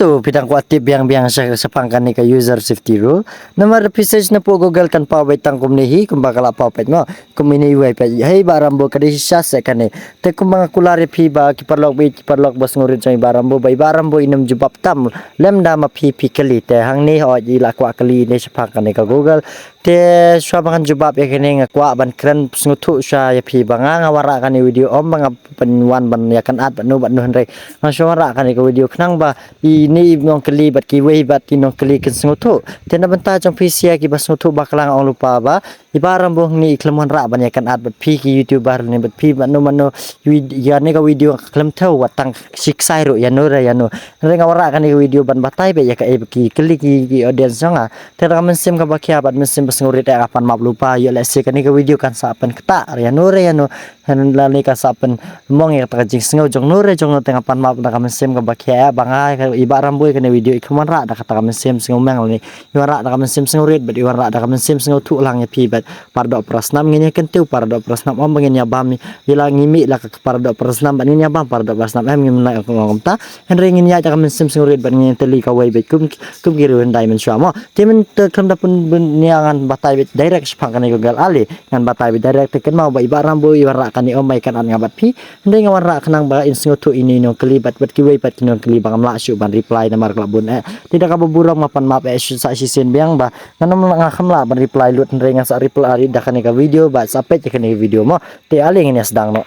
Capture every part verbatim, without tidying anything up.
Hato phi dang kwah tip biang biang sha shaphang kane ka user safety rule? Namar phi search na pdeng Google kan paw beit tang kumne hi, kumba ka la paw peit mo. Kumne hi wei peit. Hei Bah Rambo, ka dei shisha seh kane. Te kumba nga kular ïa phi ba ki paralok baieit, ki paralok ba sngewrit jong i Bah Rambo, ba i Bah Rambo i nym jubab tam. Lymda ma phi phi kylli, te hangne hooid i la kwah kylli ne shaphang kane ka Google. Te shuwa ba ngan jubab ïa kane nga kwah ban kren sngewthuh shuwa ïa phi ba nga nga wanrah kane video ym ba nga pynwan ban ïakynad bad no bad no, hynrei nga shu wanrah kane ka video khnang ba ine i nongkylli bad kiwei bad ki nongkylli kin sngewthuh. Te na bynta jong phi sha kiba sngewthuh bakla nga ong lypa ba i Bah Rambo hangne i khlem wanrah ban ïakynad bad phi ki YouTuber ne bad phi bad no bad no. Ïa kane ka video nga khlem thew wat tang shi ksai ruh ïano re ïano. Hynrei nga wanrah kane ka video ban batai beit ïa kaei ba ki kylli ki, ki audience jong nga. Te da ka mynsiem kaba khia bad mynsiem ba sngewrit nga pan map lypa, ïoh lehse kane ka video kan sa pynktah ïano re ïano. Hynrei lane kan sa pynmong ïa kata ka jingsngew jong no re jong no, te nga pan map da ka mynsiem kaba khia ba nga i Bah Rambo ïa kane video i khlem wanrah da kata ka mynsiem sngewmeng lane i wanrah da ka mynsiem sngewrit bad i wanrah da ka mynsiem sngewthuh lang ïa phi bad para doh para snam ngin ïa kyntiew, para doh para snam ym ba ngin ïa bam ïa la ngi mih la ka para doh para snam bad ngin ïa bam para doh para snam, em ngin ïa kumta. Hynrei ngin ïa da ka mynsiem sngewrit bad ngin ïa tylli kawei beit kum, kum ki riewhyndai mynshuwa mo. Te mynta khlem da pynbun ïa ngan batai beit direct shaphang kane ka Google, ale ngan batai beit direct. Te kynmaw ba i Bah Rambo i wanrah kane ym ba ïakynad nga bad phi. Hynrei nga wanrah khnang ba in sngewthuh ine i nongkylli bad, bad kiwei pat ki nongkylli ba ngam lah shuh ban reply namar ka la bun eh. Te da kaba burom nga pan map eh shu sa shisien biang ba ngan ym nga khlem lah ban reply lut, hynrei ngan sa reply da kane ka video bad sa peit ïa kane ka video mo. Te ale ngin ïa sdang noh.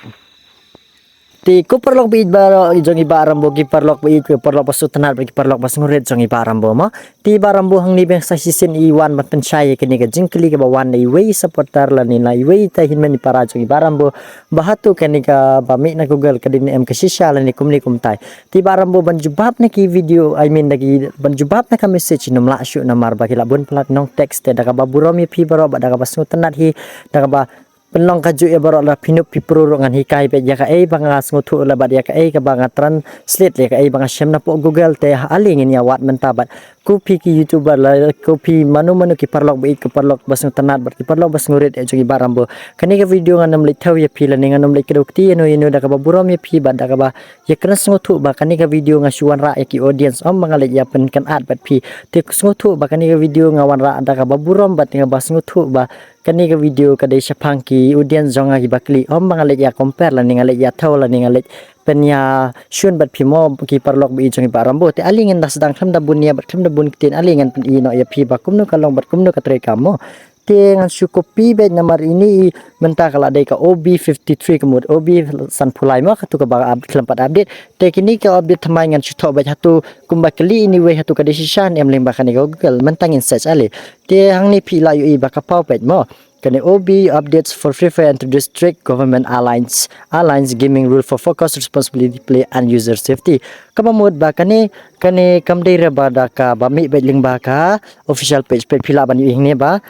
Te ko paralok baieit baroh jong i Bah Rambo, ki paralok baieit, ki paralok ba sngewtynnad bad ki paralok ba sngewrit jong i Bah Rambo mo. Te i Bah Rambo hangne biang sa shisien i wan ban pynshai ïa kane ka jingkylli kaba wan na iwei i supporter lane na iwei i hynmen i para jong i Bah Rambo ba hato kane kaba mih na Google ka dei ne em ka shisha lane kumne kumtai. Te i Bah Rambo ban jubab na ki video, I mean da ki ban jubab na ka message i nym lah shuh namar ba ki la bun palat nong text. Te da kaba burom ïa phi baroh bad da kaba sngewtynnad hi, da kaba pynlong kajuh ïa baroh, la phi nup phi pyrkhat ruh ngan hikai beit ïa kaei ba nga sngewthuh la bad ïa kaei kaba nga translate ïa kaei ba nga shem na pdeng Google. Te ale ngin ïa wad mynta bad ko phi ki YouTuber la ko phi mano mano ki paralok baieit, ki paralok ba sngewtynnad bad ki paralok ba sngewrit ïa jong i Bah Rambo. Kane ka video ngan ym leit thew ïa phi lane ngan ym leit kdew kti ïano ïano, da kaba burom ïa phi bad da kaba ïakren sngewthuh ba kane ka video nga shu wanrah ïa ki audience ym ba nga leit ïa pynkynad bad phi. Te sngewthuh ba kane ka video nga wanrah da kaba burom bad nga ba sngewthuh ba kane ka video ka dei shaphang ki audience jong nga kiba kylli ym ba nga leit ïa compare lane nga leit ïa thew lane nga leit pynïashun bad phi mo ki paralok baieit jong i Bah Rambo. Te ale ngin da sdang khlem da bun nia bad khlem da bun ktien, ale ngan pyni noh ïa phi ba kumno ka long bad kumno ka trei kam mo. Te ngan shu copy beit namar ine i mynta ka la dei ka O B fifty-three ka mut O B sanphew lai mo, kato kaba up khlem pat update. Te kine ka update thymmai ngan shu thoh beit hato kumba kylli ine iwei hato ka dei shisha ne em lyngba kane ka Google, mynta ngin search ale. Te hangne phi la ïohi ba ka paw peit mo. Kane O B updates for Free Fire introduce strict government alliance, alliance gaming rule for focus, responsibility play and user safety. Kaba mut ba kane, kane kam dei re ba da kaba mih beit lyngba ka official page, peit phi lah ban ïohi hangne ba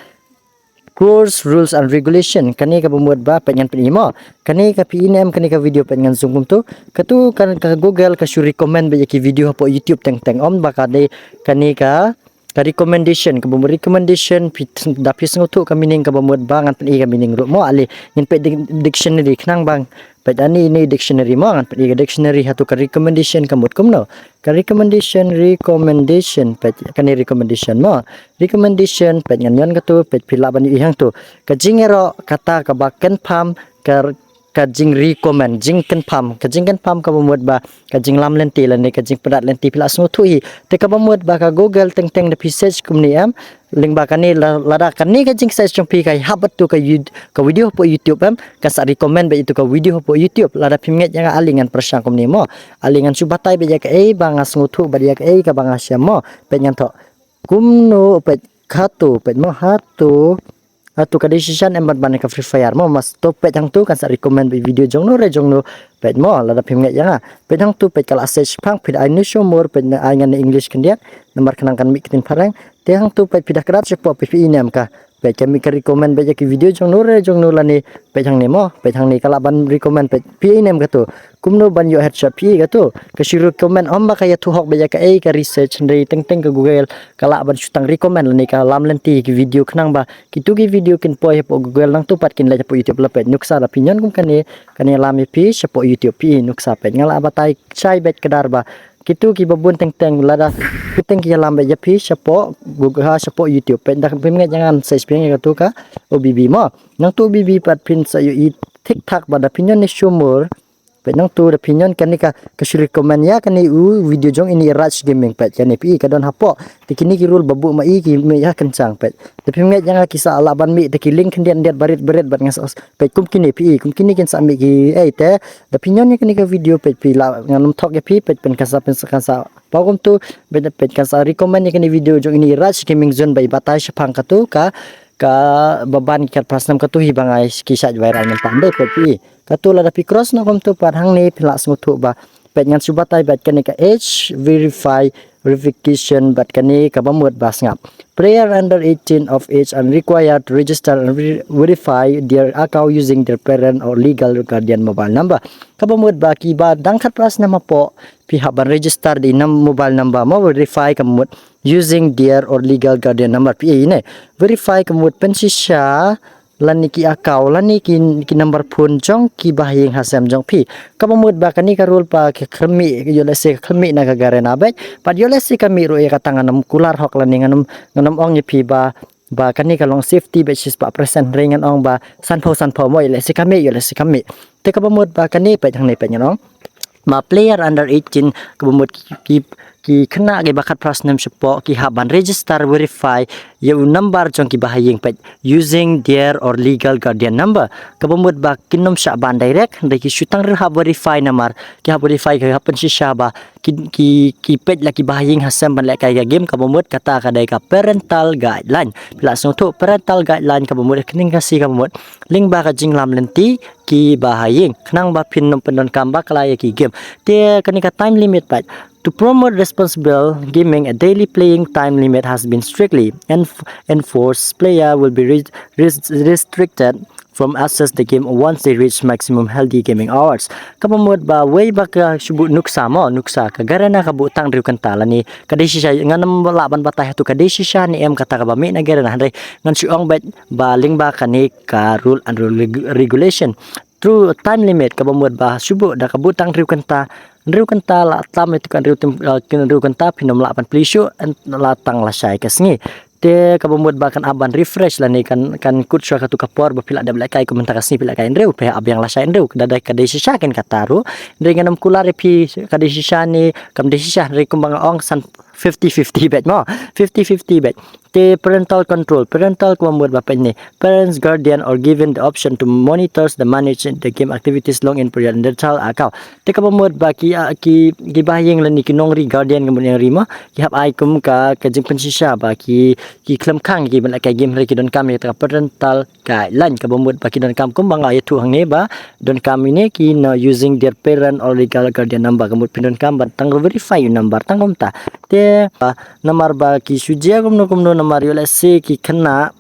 course rules and regulation. Kane kaba mut ba peit ngan pyni mo. Kane ka phi i ne em kane ka video peit ngan zoom kumto. Kato kan ka Google ka shu recommend beit ïa ki video hapoh YouTube teng teng ym ba ka dei kane ka ka recommendation, kaba mut recommendation, phi, da phi sngewthuh ka meaning kaba mut ba ngan pyni ka meaning ruh mo. Ale ngin peit dic-, dictionary khnang ba peit ani ine dictionary mo, ngan pyni ka dictionary hato ka recommendation ka mut kumno. Ka recommendation, recommendation, peit kane recommendation mo. Recommendation, peit ngan ïoh kato, peit phi lah ban ïohi hangto. Ka jingïaroh kata kaba confirm, ka ka jing recommend, jing confirm, ka jing confirm kaba mut ba ka jinglam lynti lane ka jingpyndat lynti, phi lah sngewthuh hi. Te kaba mut ba ka Google teng teng da phi search kumne em, lyngba kane la, lada kane ka jing search jong phi ka ïahap bad to ka, ka video hapoh YouTube em, kan sa recommend beit ïa to ka video hapoh YouTube. Lada phim ngeit ïa nga ale ngan pyrshang kumne mo. Ale ngan shu batai beit ïa kaei ba nga sngewthuh bad ïa kaei kaba nga shem mo. Peit ngan thoh. Kumno peit hato, peit mo hato. Hato ka dei shisha ne em ban ban ka Free Fire mo, mas to peit hangto kan sa recommend beit video jong no re jong no. Peit mo lada phim ngeit ïa nga. Peit hangto peit ka la search phang phi da ai no show more, peit na ai ngan na English khyndiat namar khnang kan mih ktien phareng. Te hangto peit phi da kdat shapoh phi phi i ne em ka. Peit ka mih ka recommend beit ïa ki video jong no re jong no lane. Peit hangne mo, peit hangne ka lah ban recommend peit phi i ne em kato. Kumno ban ïoh headshot phi i kato. Ka shu recommend ym ba ka ïathuh hok beit ïa kaei ka research, hynrei teng teng ka Google ka lah ban shu tang recommend lane ka lam lynti ki video khnang ba kito ki video kin poi hapoh Google nangto pat kin leit hapoh YouTube. La peit nuksa da phi ñion kum kane, kane lam ïa phi shapoh YouTube phi i nuksa, peit nga la batai shai beit kdar ba Kitu kiba bun teng teng lada ki teng ki ïalam beit ïa phi shapoh Google ha shapoh YouTube. Peit da phi ngeit ïa ngan search phi ïa katu ka O B B mo. Nangtu O B B pat phin sa ïohi thik thak ba da phin ïoh ne sumur. Peit nangtu da phin ïoh kane ka ka shu recommend ïa kane u video jong ine i Raj Gaming peit kane phi i ka don hapoh. Te kine ki rule ba buh ma i ki mih ïa kynjang peit. Te phi ngeit ïa nga ki sa lah ban mih te ki link khyndiat khyndiat barit barit bad nga sa peit kum kine phi i kum kine kin sa mih ki ei te. Da phi ïoh ïa kane ka video peit phi lah ngan ym thok ïa phi peit phin kan sa phin sa kan sa pau kumtu peit peit kan sa recommend ïa kane video jong ine i Raj Gaming Zone ba i batai shaphang katu ka ka ba ban ki khat phra snem katu hi ba ngai ki shait viral mynta dei peit phi. Katu lada phi cross noh kumtu pat hangne phi lah sngewthuh ba peit ngan shu batai bad kane ka age verify verification bad kane kaba mut ba sngap. Player under eighteen of age are required to register and ver- verify their account using their parent or legal guardian mobile number. Kaba mut ba kiba dang khat phra snem hapoh phi hap ban register da i nam mobile number mo verify kaba mut using their or legal guardian number phi i ne. Verify kaba mut pynshisha lane ki account lane ki ki number phone jong ki bahaïing hasem jong phi. Kaba mut ba kane ka rule ba ka khlem mih ïoh lehse ka khlem mih na ka Garena beit. Pat ïoh lehse ka mih ruh ïa kata ngan ym kular hok lane ngan ym ngan ym ong ïa phi ba ba kane ka long safety beit shispah percent hynrei ngan ong ba sanphew sanphew mo ïoh lehse ka mih ïoh lehse ka mih. Te kaba mut ba kane peit hangne peit ngan ong. Ma player under eighteen kaba mut ki ki ki khynnah kiba khat phra snem shapoh ki hap ban register verify ïa u number jong ki bahaïing peit using their or legal guardian number. Kaba mut ba kin ym shah ban direct hynrei ki shu tang ruh hap verify namar ki hap verify ki hap pynshisha ba ki ki ki peit la ki bahaïing hasem ban lehkai ka game kaba mut kata ka dei ka parental guideline. Phi lah sngewthuh parental guideline kaba mut khnang ka si kaba mut lyngba ka jinglam lynti ki bahaïing khnang ba phin ym pyndonkam bakla ïa ki game. Te kane ka time limit pat. To promote responsible gaming, a daily playing time limit has been strictly enf- enforced. Player will be re- res- restricted from access the game once they reach maximum healthy gaming hours. Kaba mut ba wei ba ka shu buh nuksa mo nuksa ka Garena ka buh tang hynriew kynta lane ka dei shisha ngan ym lah ban batai hato ka dei shisha ne em kata kaba mih na Garena hynrei ngan shu ong beit ba lyngba kane ka rule and rule regu- regulation. Through time limit kaba mut ba shu buh da ka buh tang hynriew kynta. Hynriew kynta la tam ïa tu ka hynriew tim- uh, kin hynriew kynta phin ym lah ban plie shuh la tang lashai ka sngi. Te kaba mut ba kan ap ban refresh lane kan kan kut shuwa katu ka por ba phi lah dep lehkai kum mynta ka sngi phi lehkai hynriew phi ap biang lashai hynriew da dei ka dei shisha kin kata ruh. Hynrei ngan ym kular ïa phi ka dei shisha ne kam dei shisha hynrei kumba nga ong san fifty fifty beit mo. Fifty fifty beit. Te parental control. Parental kaba mut ba peit ne. Parents, guardian or given the option to monitor the manage the game activities long in period under child account. Te kaba mut ba ki ah, ki ki bahaïing lane ki nongri guardian kaba mut nongri mo. Ki hap ai kum ka ka jingpynshisha ba ki ki khlem khang ki ban lehkai game hynrei ki donkam ïa ka parental guideline kaba mut ba ki donkam kumba nga ïathuh hangne ba donkam ine ki na using their parent or legal guardian number kaba mut phin donkam ban tang verify u number tang kumta. Te ba namar ba ki shu jia kumno kumno namar ïoh lehse ki khynnah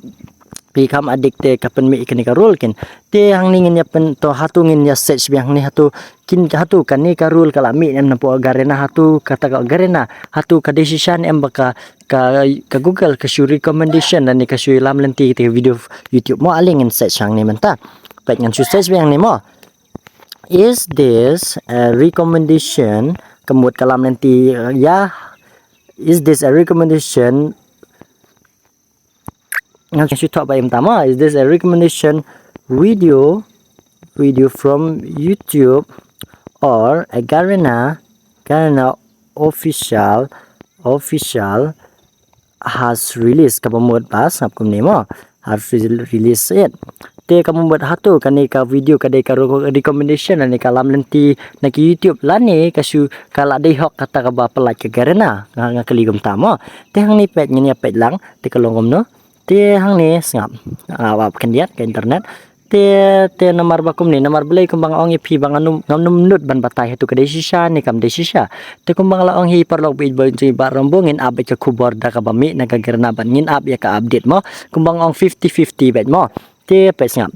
ki kham addict te ka pynmih kane ka rule kin. Te hangne ngin ïa pyn to hato ngin ïa search biang hangne hato kin hato kane ka rule ka la mih ne em napoh Garena hato kata ka Garena hato ka dei shisha ne em ba ka ka ka Google ka shu recommendation lane ka shu lam lynti te video YouTube mo ale ngin search hangne mynta. Peit ngan shu search biang hangne mo. Is this a recommendation? Kaba mut ka lam lynti uh, yeah. Is this a recommendation? Ngan shu thok ba im tama. Is this a recommendation video video from YouTube or a Garena Garena official official has released kaba mut ba sngap kumne mo has re- released it. Te kaba mut hato kane ka video ka dei ka ro- recommendation lane ka lam lynti na ki YouTube lane ka shu ka la dei hok kata kaba pyllait ka Garena nga nga kylli kumta mo. Te hangne peit ngin ïa peit lang te ka long kumno. Te hangne sngap. Ah, wa khyndiat ka internet. Te te namar ba kumne namar balei kumba nga ong ïa phi ba ngan ym ngan ym nud ban batai hato ka dei shisha ne kam dei shisha. Te kumba nga la ong hi paralok bad ba jong i Bah Rambo ngin ap bad ka khubor da kaba mih na ka Garena bad ngin ap ïa ka update mo. Kumba nga ong fifty fifty bad mo. Te peit sngap.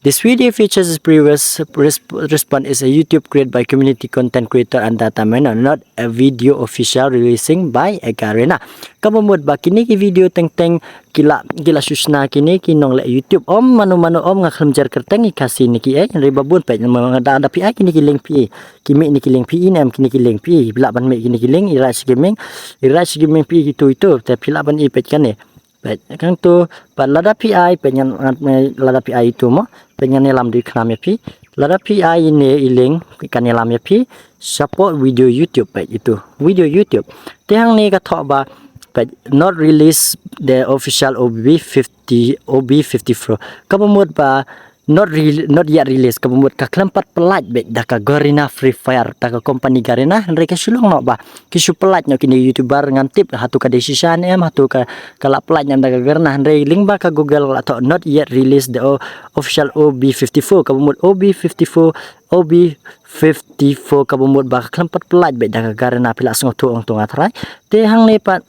This video features a previous resp- response is a YouTube created by community content creator and data miner, not a video official releasing by a Garena. Kaba mut ba kine ki video teng teng ki la ki la shu shna kine ki nongleh YouTube. Ym mano mano ym nga khlem jer kyrteng i Khasi ne ki ei, hynrei ba bun peit nga da da phi ai kine ki link phi. Ki mih ne ki link phi, i ne em kine ki link phi. Phi lah ban mih kine ki link, i Raj Gaming, i Raj Gaming phi ki tu i tu, te phi lah ban i peit kane. Peit, kang tu, pat lada phi ai, peit ngan, ngan, lada phi ai tu mo, peit ngan ïalam dei khnam ïa phi. Lada phi ai ine i link, kan ïalam ïa phi. Support video YouTube, peit itu. Video YouTube. Te hangne ka thoh ba, peit, not release the official O B fifty, O B fifty-four. Kaba mut ba, not re- not yet release, kaba mut ka khlem pat pyllait beit da ka Garena Free Fire, da ka company Garena, hynrei ka shu long noh ba ki shu pyllait noh kine YouTuber, ngam tip hato ka dei shisha ne em, hato ka ka la pyllait noh da ka Garena, hynrei lyngba ka Google la thoh not yet release the o- official O B fifty-four, kaba mut O B fifty-four, O B fifty-four kaba mut ba ka khlem pat pyllait beit da ka Garena, phi lah sngewthuh ong tu nga tharai. Te hangne pat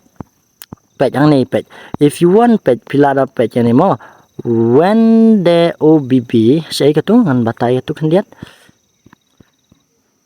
peit hangne peit. If you want peit phi lah da peit hangne mo. When the O B B, shaei katu ngan batai katu khyndiat.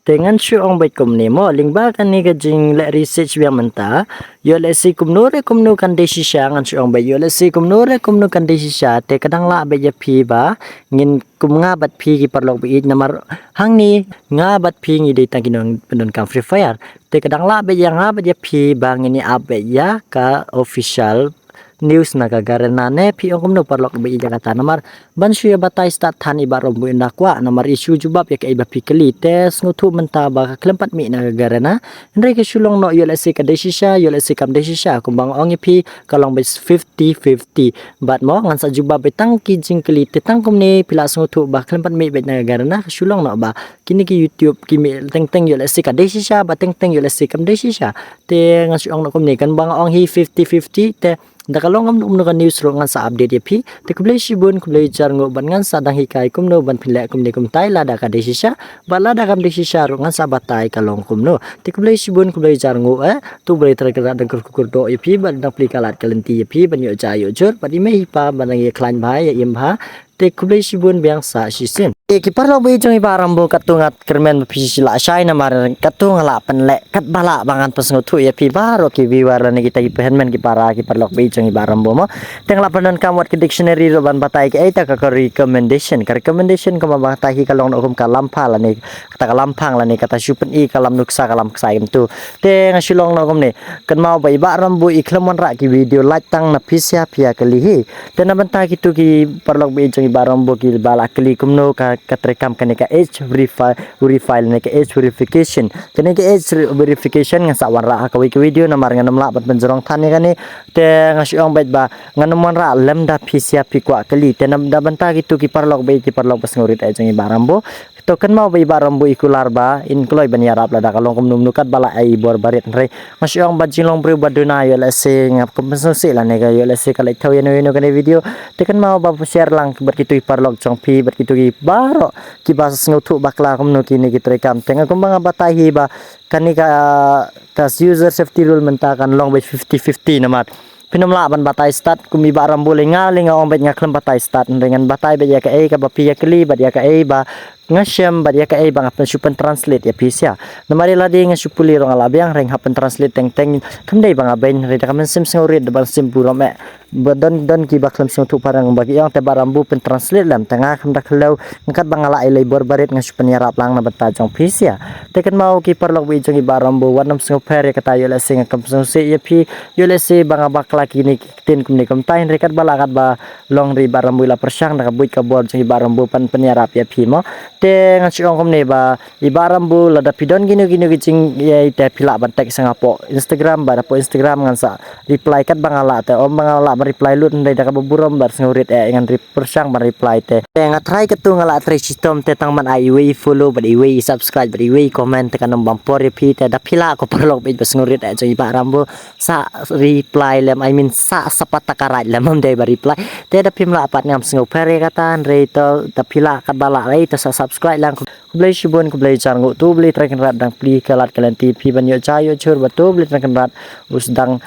Te ngan shu ong beit kumne mo, lyngba kane ka jingleh research biang mynta. Ïoh lehse kumno re kumno kan dei shisha, ngan shu ong beit, ïoh lehse kumno re kumno kan dei shisha, te ka dang lah beit ïa phi ba ngin kum nga bad phi ki paralok baieit, namar hangne nga bad phi ngi dei tang ki nongpyndonkam Free Fire. Te ka dang lah beit ïa nga bad ïa phi ba ngin ïa ap beit ïa ka official news na ka Garena ne phi ong kumno paralok baieit ïa kata, namar ban shu ïa batai stad than i Bah Rombu ynda kwah, namar i shu jubab ïa kaei ba phi kylli. Te sngewthuh mynta ba ka khlem pat mih na ka Garena. Hynrei ka shu long noh, ïoh lehse ka dei shisha, ïoh lehse kam dei shisha, kumba nga ong ïa phi ka long beit fifty fifty. Bad mo ngan sa jubab beit tang ki jingkylli, te tang kumne phi lah sngewthuh ba khlem pat mih beit na ka Garena, ka shu long noh ba kine ki YouTube ki mih teng teng, ïoh lehse ka dei shisha, ba teng teng ïoh lehse kam dei shisha. Te ngan shu ong noh kumne, kan ba nga ong hi fifty fifty, te da ka long kumno kumno ka news ruh ngan sa update ïa phi. Te khublei shibun, khublei jar nguh, bad ngan sa dang hikai kumno ban pynleh kumne kumtai, lada ka dei shisha bad lada kam dei shisha ruh ngan sa batai ka long kumno. Te khublei shibun, khublei jar nguh eh. To U Blei Trai Kynrad dang kyrkhu kyrdoh ïa phi bad dang plie ka lad ka lynti ïa phi ban ïoh jia ïoh jur, bad i mei i pa ban dang ïa khlaiñ bha, ïa im bha. Te khublei shibun biang sa shisien. Te ki paralok baieit jong i Bah Rambo, katto ngat kyrmen ba phi shu lah shai, namar katto nga lah pynleh katba lah ba ngan pynsngewthuh ïa phi baroh ki viewer lane kita ki pynhynmen ki para ki paralok baieit jong i Bah Rambo mo. Te nga lah pyndonkam wat ka dictionary ruh ban batai kaei kata ka recommendation. Ka recommendation kumba batai hi ka long noh kum ka lampha lane kata ka lamphang lane kata shu pyni ka lam nuksa, ka lam ksai kumtu. Te nga shu long noh kumne. Kynmaw ba i Bah Rambo i khlem wanrah ki video lait tang na phi sha phi ïa kylli hi. Te na bynta kitu ki paralok baieit jong i Bah Rambo kiba la kylli kumno ka, ka treikam kane ka age verifi- verify lane ka age verification. Kane ka age verification ngan sa wanrah ha kawei ka video namar ngan ym lah ban pynjrong than ïa kane. Te nga shu ong beit ba ngan ym wanrah lem da phi sha phi kwah kylli. Te na, na bynta kitu ki paralok baieit ki paralok ba sngewrit eh jong i Bah Rambo. To kynmaw ba i Bah Rambo i kular ba in kloi ban ïarap lada ka long kumno kumno katba lah ai i bor barit, hynrei nga shu ong ba jinglong briew ba duna, ïoh lehse nga kum pynsngewsih lane ka ïoh lehse ka leit thaw ïano ïano kane video. Te kynmaw ba share lang bad kitu ki paralok jong phi bad kitu ki baroh kiba sngewthuh bakla kumno kine ki treikam. Te nga kumba nga batai hi ba kane ka, ka user safety rule mynta kan long beit fifty fifty namar phin ym lah ban batai stad kum i Bah Rambo lei, nga lei nga ong beit nga khlem batai stad, hynrei ngan batai beit ïa kaei kaba phi ïa kylli bad ïa kaei ba nga shem bad ïa kaei ba nga pyn shu pyntranslate ïa phi sha. Namar ïa lade nga shu pule ruh nga lah biang, hynrei nga hap pyntranslate teng teng, kam dei ba nga beiñ, hynrei da ka mynsiem sngewrit, da ka mynsiem burom eh. Ba don, don kiba khlem sngewthuh phareng ba ki ong te Bah Rambo pyntranslate lem, te nga khlem da khlem, nga katba nga lah ai lei bor barit nga shu pynïarap lang na bynta jong phi sha. Te kynmaw ki paralok baieit jong i Bah Rambo, wat nym sngewpher ïa kata, ïoh lehse nga kum pynsngewsih ïa phi, ïoh lehse ba nga bakla kine ki ktien kumne kumtai, hynrei katba lah katba long, hynrei i Bah Rambo i la pyrshang da ka buit ka bor jong i Bah Rambo ban pynïarap ïa phi mo. Te ngan shu ong kumne ba i Bah Rambo lada phi don kino kino ki jingïeit te phi lah ban text sha nga hapoh Instagram, bad hapoh Instagram ngan sa reply katba nga lah, te ym ba nga lah ban reply lut, hynrei da kaba burom bad sngewrit eh ngan rep- pyrshang ban reply te. Te nga try katto nga lah try shitom, te tang ban ai iwei i follow bad iwei i subscribe bad iwei i comment te kan ym bam por ïa phi, te da phi lah ko paralok baieit ba sngewrit eh jong i Bah Rambo, sa reply lem, I mean sa sapat ta ka right lem, ym dei ba reply. Te da phim lah pat ngam sngewpher ïa kata, hynrei to da phi lah katba lah lei te sa subscribe lang. Khublei shibun, khublei jar nguh, to U Blei Trai Kynrad dang plie ka lad ka lynti phi ban ïoh jia ïoh jur, bad to U Blei Trai Kynrad u sdang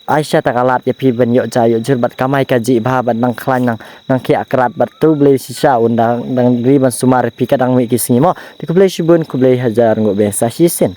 Aisha ta ka lad ïa phi ban ïoh ja ïoh jur bad kamai kajih bha bad nang khlaiñ nang nang khiah krat bad to Blei shisha un dang dang ri ban sumar ïa phi ka dang mih ki sngi mo. Te khublei shibun, khublei hajar, nguh bha sa shisien.